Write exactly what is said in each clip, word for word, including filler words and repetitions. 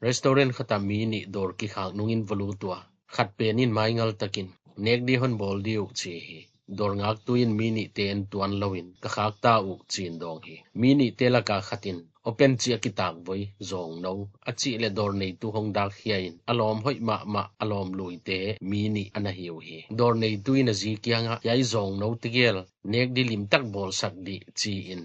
Restaurant khat ah mi nih dawr kikhak nungin va lut ua, khat pen in maingal takin, "Nek di hon bawl di uh," chi hi. Dawr ngaktu in mi nihte en tuan louin, "Ka khak ta uh," chiin dawng hi. Mi nihte laka khat in, "Open," chi a kitak voi, "Zawngno," a chih leh dawr neitu hong dak hiain, a lawm hoih mahmah, a lawm luite mi nih ana hi uhi. Dawr neitu in a zi kiangah, "Hiai zawngno tegel nek di limtak bawlsak di," chiin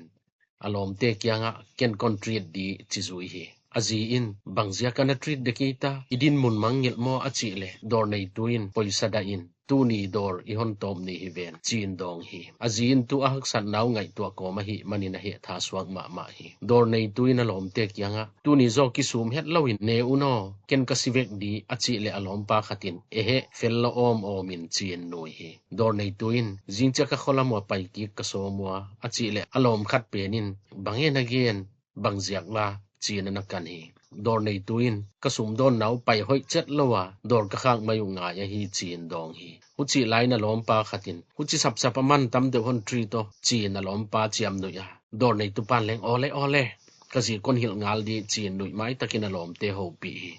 a lawmte kiangah, "Ken kon treat di," chi zui hi. A zi in, "Bang ziak a na treat dek ei ta, i dinmun mangngilh maw?" a chih leh dawr neitu in poisa dah in, "Tuni dawr i hon tawp ni hi ven," chiin dawng hi. A zi in tu a haksatna uh ngaihtuah kawm ahih manin a hehtha suak mahmah hi. Dawr neitu in a lawmte kiangah, "Tuni zaw kisum het louin ne un aw, ken ka si vek di," a chih leh a lawmpa khat in, "Ehe, fel lou awmawm in," chiin nui hi. Dawr neitu in, "Zingchiang ka kho lam uah pai kik ka sawm ua," a chih leh a lawm khat pen in, "Bang e na gen, bang ziak la?" chiin ana kan hi. Dawr neitu in, "Ka sumdawnna uh pai hoih chet lou a, dawr ka khak mai uh ngai ahi," chiin dawng hi. Huchih laiin a lawmpa khat in, "Huchi sapsap a man tam deuh hon treat aw," chiin a lawmpa chiamnuih a. Dawr neitu pan leng, "Awle, awle, ka zi kon hilh ngal di," chiin nuihmai takin a lawmte houpih hi.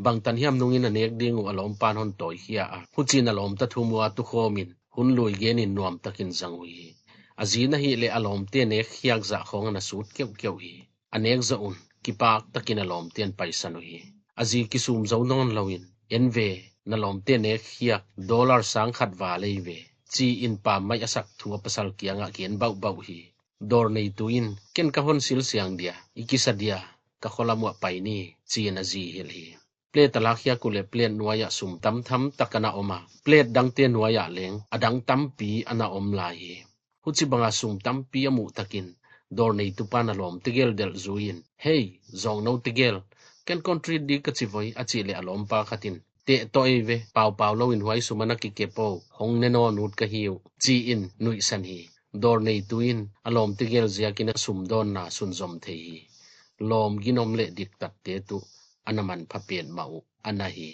Bangtan hiam nungin a nek ding uh a lawmpa'n hon tawi khia a. Huchiin a lawmta thum ua tukhawmin, hun lui genin nuam takin zang uhi. A zi in ahih leh a lawmte nek khiak zah khawng ana sut keuhkeuh hi. A nek zoh un, kipak takin a lawmte'n paisan uhi. A zi kisum zou nawn louin, "En ve, na lawmte nek khiak, dollar sang khat val ei ve," chiin pammaih a sak thu a pasal kiangah gen bauhbauh hi. Dawr neitu in, "Ken ka hon silsiang dia, i kisa dia, ka kho lam uah pai ni," chiin a zi hilh hi. Plate a lak khiak uleh plate nuaiah sum tamtham tak ana om a, plate dangte nuaiah leng a dang tampi ana om lai hi. Huchibanga sum tampi a muh takin, dawr neitu pan a lawm tegel delh zuiin, "Hei, zawngno tegel, ken kon treat di ka chi voi," a chih leh a lawmpa khat in, "Teh toh ei ve, paupau louin huai sum ana kikep aw, hong ne nawn ut ka hi uh," chiin nuihsan hi. Dawr neitu in a lawm tegel ziakin a sumdawnna sunzom thei hi. Lawm ginom leh diktatte tuh ana manpha petmah uh ana hi.